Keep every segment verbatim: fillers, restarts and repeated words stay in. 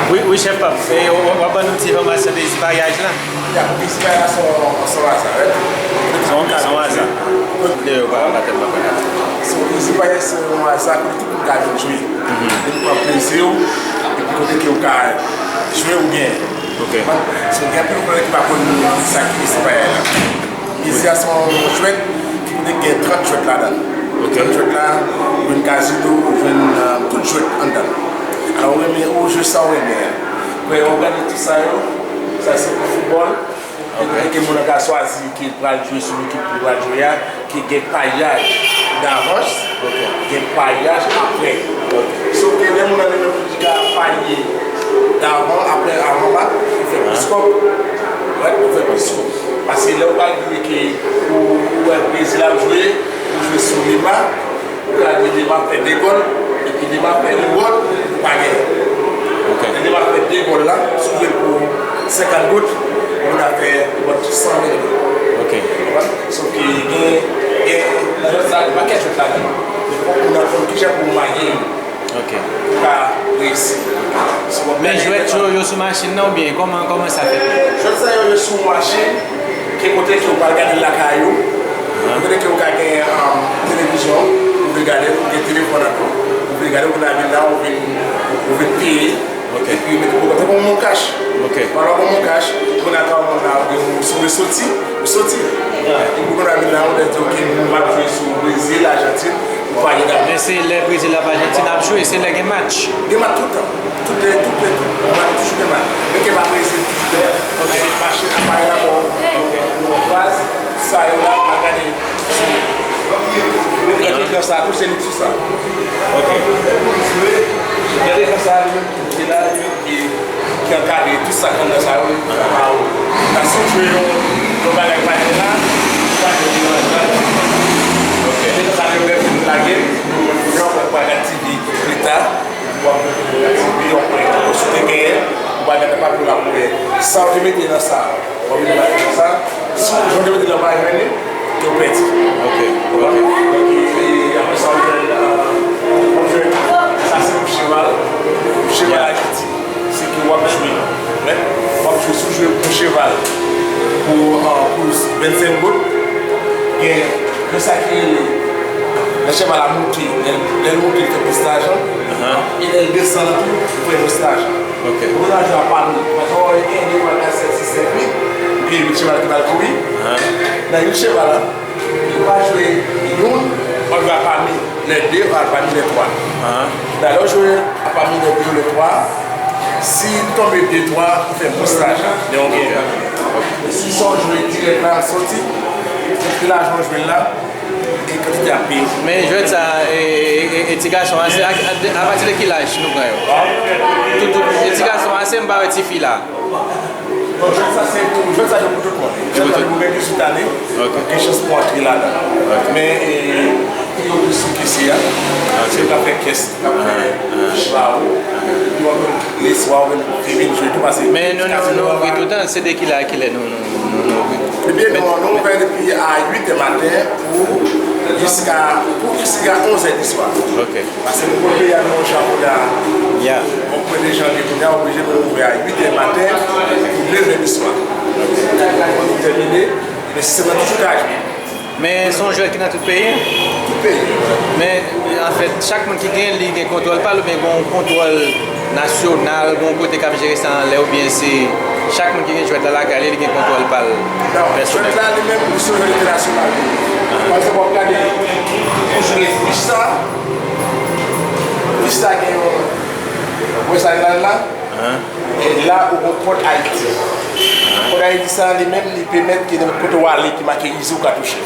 Wi, wi, chèf Pam. E, w, w ap ban nou ti enfòmasyon de Izi Payaj la? Ya, Izi Payaj se yon, se yon aza, right? Se yon, se yon aza. Kote yo pa, pa tèt pa konn. So, Izi Payaj se yon aza kote tout moun ka vin jwe. Vin pran plezi w, epi kote ke w ka jwe ou genyen. Ok. So, gen anpil moun ki pa konn sa ki Izi Payaj la. Izi a se yon jwèt ki kote gen trant jwèt ladan l. Ok. Trant jwèt la, ou jwenn kazino, ou jwenn, euh, tout jwèt anndan l. Alò, ou renmen, ou jwe sa ou renmen an. Apre, ou gade tout sa yo, sa se pou foutbòl. Ok. Kote ke moun nan ka chwazi ke l pral jwe sou ekip li pral jwe a, ki gen payaj davans, gen payaj apre. Sof ke lè moun nan li menm li ka paye davan, apre, avan bat, li fè plis kòb. Right? Li fè plis kòb. Paske lè w pral gade ke ou, ou wè Brezil ap jwe, ou jwe sou Neymar, ou ka di Neymar fè de gòl, epi Neymar fè yon gòl, ou pa genyen. Ok. Lè Neymar fè de gòl la, si w jwe l pou senkant goud, moun ap fè bòt san mil goud. Ok. Ou konprann? Sof ke gen, gen, nan jwèt sa, gen pakèt jwèt ladan. Men fòk moun nan konn kijan pou w manyen yo. Ok. Pou w ka reyisi. Si w ap Men gade jwèt yo, yo sou machin nan oubyen kòman, kòman sa fèt? Jwèt sa yo, yo sou machin, ke kote ke w pral gade l lakay ou, kote ke w ka gen, um, televizyon, ou vle gade l, ou gen telefòn an tou, ou vle gade, ou vin avil la, ou vin, ou vin peye. Ok. Epi mete pwogram. Se kon Mon Cash. Ok. Pandan w pran Mon Cash, ou nan kay moun la, ou gen, si w vle soti, ou soti. Epi ou konn avil la, ou lè di, ok, m ap jwe sou Brezil, Ajantin, ou pa gen dam. Men se lè Brezil ap Ajantin ap jwe, se lè gen match. Gen match tout tan. Tout lè, tout lè, tout. Match toujou gen match. Men ke pa Brezil, toujou gen match. Ok. Mache, aparèy la, bon, ok, yon fraz, sa yo la, pa gade. Gade ekran sa, tou se li. Sa. Ok. Gade konsa, li menm ki la, li menm ki, ki ankadre tout sa k anndan sa yo, li pa ou. Nan si w jwe yon, yon bagay pa gen la, ou pa jwe yon bagay la. Ok. Se konsa, li menm fin lage, jan w wè pou gade T V pita, w ap gade T V, w ap wè ki pòs ou te genyen, ou pa gade pa pou la pou wè. Sa w te mete nan sa. W ap vin bay konsa. Si w jwenn yo, yo pa jwenn li, yo pèdi. Ok, ok. Donk, e, apre sa, w jwenn, e, w jwenn, sa se pou cheval. Pou cheval Ayiti, se ke w ap jwe. Right? W ap jwe, si w jwe pou cheval, pou, e, pou vennsenk goud, gen, gen sa ki rele, lè cheval la moute, lè, lè l moute, li fè plis lajan. E lè l desann tou, li fè mwens lajan. Ok. Ou nan jwe a pa mi. Paske w wè gen de fwa nan sèt, sis, sèt, uit, gen uit cheval ki pral kouri. Nan uit cheval la, ou pa jwe youn, w ap jwe a pa mi lè de, w ap jwe a pa mi lè twa. Nan lè w jwe a pa mi lè de ou lè twa, si li tonbe de twa, ou fè mwens lajan. Lè w genyen. Men si sa w jwe dirèk la, soti, se ki lajan w jwe la, E kantite ap peye. Men jwèt sa, e, e, e, e ti gason ase, a, a, apati de ki laj nou pran yo? Tout, tout, e ti gason ase, m pa wè ti fi la. Bon, jwèt sa se pou, jwèt sa se pou tout moun. Jwèt sa se pou gen dizuit ane, gen chans pou antre ladan. Men, e, pi yo plis sou kese a, se yo k ap fè kès, k ap fè chwa yo, epi w ap jwenn leswa, w ap vin jwe tou, paske Men nou, nou, nou ouvri toutan, se de kilè a kilè nou, nou, nou, nou ouvri? Ebyen, nou, nou ouvè depi a uit è maten pou Jiska, pou jiska onz è di swa. Ok. Paske nou konn peyi a nan yon jan kounye a, yeah, yon premye janvye kounye a, oblije pou nou ouvè a uit è maten pou nèf è di swa. Pou nou tèmine, men si se nan toujou ka jwe. Men se yon jwèt ki nan tout peyi? Tout peyi. Men, anfèt, chak moun ki gen, li gen kontwòl pa l, oubyen gen yon kontwòl nasyonal, gen yon kote k ap jere sa anlè, oubyen se chak moun ki gen jwèt la lakay li, li gen kontwòl pa l pèsonèl? Non, jwèt la li menm, li se yon jwèt entènasyonal. Pa egzanp, w ap gade, pou jwe fich sa, fich sa gen yon, w wè sa gen ladan l la? E la ou gon kòd Ayiti. Kòd Ayiti sa, li menm, li pèmèt ke nenpòt kote w ale ki make izi, ou ka touche.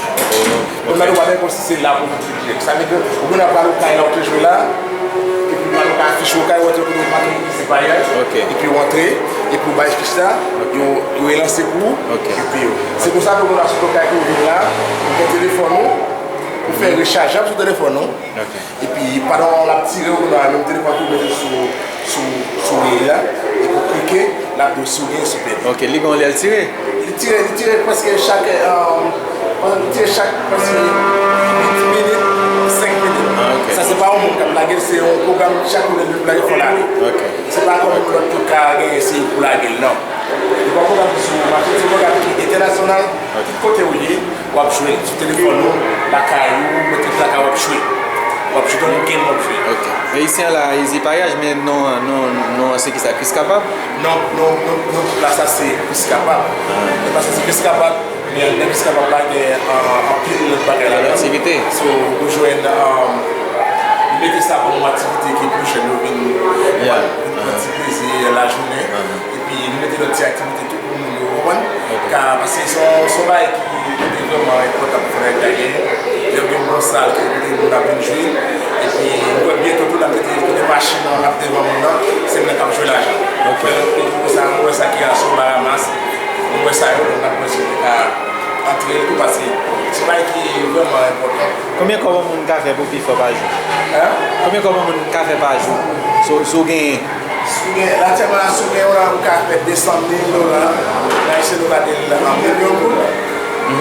Ou nan dwa menm kòmsi se la pou ou dirèk. Sa vle di, ou konn ap pale ou kay la, ou te jwe la, epi ou pale ou ka afiche ou kay, ou antre kote ou make izi payay, epi ou antre, epi ou bay fich la, yo, yo relanse pou ou, epi yo. Se konsa ke ou konn ap sot ou kay pou ou vin la, ou gen telefòn ou, ou fè rechajab sou telefòn ou. Epi pandan l ap tire, ou nan menm telefòn tou, ou mete l sou, sou, sou rèy la, epi w klike, l ap di w si w genyen, si w pèdi. Ok, li gen yon lè l tire? Li tire, li tire prèske chak, euh, li tire chak prèske uit minit, senk minit. Ah, ok. Sa se pa yon moun k ap lage l, se yon pwogram, chak moun l lage fò l ale. Ok. Se pa kòm lòt yo ka genyen, se yo pou lage l, non. Li pa yon pwogram ki sou mache, se yon pwogram ki entènasyonal, tout kote w ye. W ap jwe l sou telefòn ou, lakay ou, mete l lakay w ap jwe. W ap jwe, tout game w ap jwe. Ok. Ayisyen an la, Easy Payaj, men non an, non, non an se ki sa, Chris Kapab? Non, non, non, non, la sa se Chris Kapab. E paske se Chris Kapab, men nan Chris Kapab la gen, euh, anpil lòt bagay ladan. Aktivite. So, ou jwenn, euh, li mete sa kòm yon aktivite ke pwojè nou vin, yeah, vin pran ti plezi lajounen. Epi nou mete lòt ti aktivite tou pou moun yo, ou konprann? Ok. Ka, paske se yon, se yon bagay ki te vrèman enpòtan pou fè nan leta genyen. Lè w gen yon bon sal, kote moun ap vin jwe. Epi, nou wè byento tou, n ap mete kote machin nan ap devan moun nan, se moun nan k ap jwe lajan. Ok. Fè lòt peyi, pou sa, nou wè sa ki Curaçao, Bahamas, nou wè sa yo, donk n ap wè si nou ka antre l tou, paske se yon bagay ki vrèman enpòtan. Konbyen kòb yon moun ka fè pou pi fò pa jou? Hein? Konbyen kòb yon moun ka fè pa jou? Si w, si w genyen. Si w gen, aktyèlman la, si w gen yon la, ou ka fè de san mil dola. Nan Ayisyen, nou gade l an milyon goud.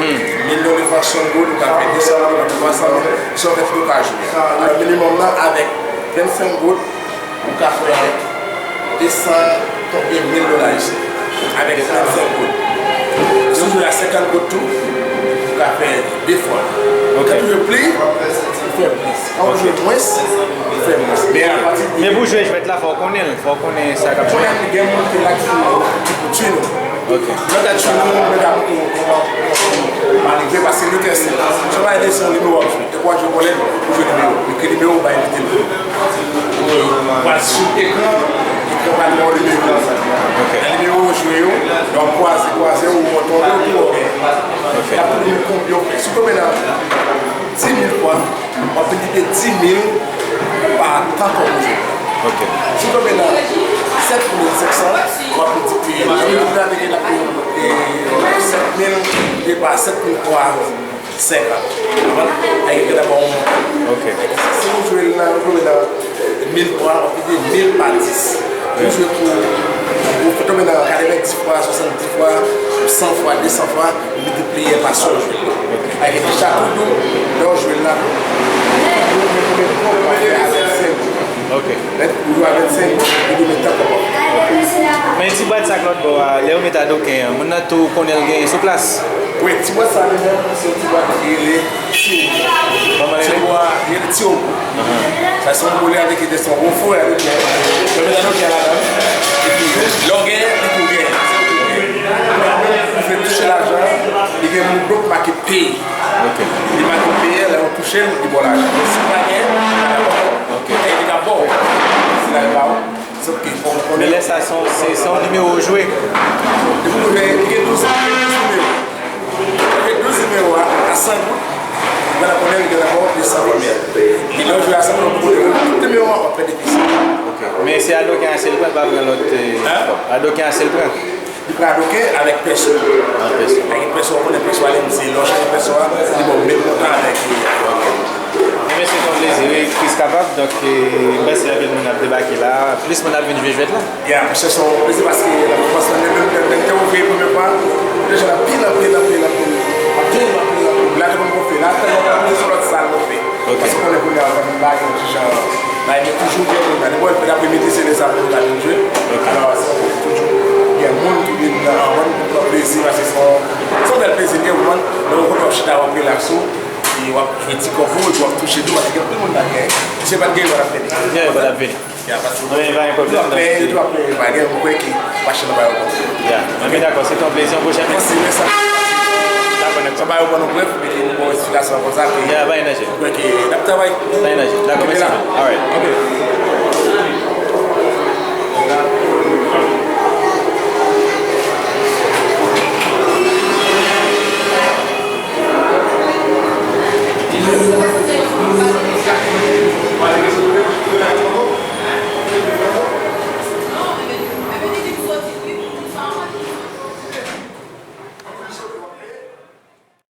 Milyon de fwa swasann goud, ou ka fè de san mil, ou ka fè twa san mil. Si w fè tout ou ka jou. Alò, minimòm nan, avèk vennsenk goud, ou ka fè de san konbyen mil dola ayisyen. Avèk vennsenk goud. Si w jwe a senkant goud tou, ou ka fè de fwa. Ok. Kan ou jwe plis, ou fè plis. Kan ou jwe mwens, ou fè mwens. Men apati de... Men pou jwe jwèt la, fò w konnen l. Fò w konnen sa k ap jwe. Konnen gen moun ki la ki, ki pou tchwe nou. Ok. Mwen ka tchwe nou, mwen ka montre w kòman pou w pa rive, paske nou tèse. Si w pa ede, se yon nimewo w ap jwe. Depi w ap jwe bòlèt, ou jwe nimewo. Ou ekri nimewo, ou bay envite l pou ou. Ou pral sou ekran, ekran pral ba w nimewo. Ok. Nan nimewo ou jwe yo, lè w kwaze, kwaze, ou tonbe, ou tonbe, ou genyen. Ok. Y ap tou di w konbyen w fè. Si w tonbe nan dis mil fwa, w ap miltipliye dis mil pa tan kòb ou jwe. Ok. Si w tonbe nan sèt mil senk san, w ap miltipliye. Lè w miltipliye avèk l ap fè sèt mil, li pa sèt mil twa san senkant. Ou konprann? Avèk l ap ba w yon montan. Ok. Si w jwe l nan, w tonbe nan mil twa, w ap miltipliye mil pa dis. Ou jwe pou, ou tonbe nan katrevendis fwa, swasanndis fwa, san fwa, de san fwa, ou miltipliye pa sa w jwe. Avèk chak tou, lè w jwe l la, ou jwe pou mete kòb ou fè avèk senk. Ok. Mèt ou jwe avèk senk, ou jwe mete kòb ou. Men ti bwat sa k lòt bò a, lè yo mete adoken an, moun nan tou konnen l genyen sou plas? Wi, ti bwat sa li menm, se yon ti bwat ki rele Tiyobo. Kòman li rele? Tiyobo a, li rele Tiyobo. Sa se yon gwo li avèk li, se yon gwo fouwè avèk li. Yo met adoken ladan l. Epi, lè w genyen, li tou genyen. Se ou ki genyen. Ou fè touche lajan, li gen yon blòk make peye. Ok. Li make peye, lè ou touche l, li ba w lajan. Si w pa genyen, li pa ka ba w. Ok. E li ka ba w. Si la li ba w. Sòf ke fò w konnen. Men lè sa, se yon, se, se yon nimewo w jwe. Depi w jwe, li gen douz, li gen douz nimewo. Li gen douz nimewo a, a san goud, ou pral konnen li gen rapò de san goud. E lè w jwe a san goud, ou konnen tout nimewo a, w ap fè defisi. Ok. Men se adoken an sèl pran, li pa pran lòt, eh, adoken an sèl pran. Li pran adoken avèk pèso. Avèk pèso. Avèk pèso, ou konnen pèso a, li menm se lè w chanje pèso a, li ba w menm montan avèk li. Ebyen, se yon plezi, wi, Chris Kapab. Donk, eh, m panse anpil moun ap debake la. Plis moun ap vin jwe jwèt la. Ya, monchè, se yon plezi paske la konfrans lan, menm lè m te ouvri premye fwa, deja anpil, anpil, anpil, anpil, anpil, anpil, anpil. La, te konn gon La, fè yon pran sou lòt sal nou fè. Ok. Paske konnen kounye a, w konn bagay yon ti jan, bagay gen toujou gen moun nan. Depi w fè apremidi, se lè sa pou nou ta vin jwe. Ok. Alò, se toujou gen moun ki vin nan, w konn pran plezi, paske se yon, se yon bèl plezi l ye, w konprann. Lè w konnen w ap chita, w ap relaks ou, e w ap jwe ti kòb ou, epi w ap touche tou, paske gen anpil moun nan gen, misye pa t gen, yo pa t ap fè li. Yeah, yo pa t ap vini. Ya, pa de pwoblèm. Anben, pa gen pwoblèm. Yo ap plenyen, yo ap plenyen, pa gen, mwen kwè ke machin nan pa yo bon. Ya, anben, dakò, se te yon plezi, yon pwochèn. Mèsi, mèsi. Dakò, dakò. Sa pa yo bon, nou brèf, men ke nou bon esplikasyon konsa, ke ya, pa gen danje. Mwen kwè ke n ap travay. Pa gen danje. Dakò, kenbe mèsi. La. All right. Ok.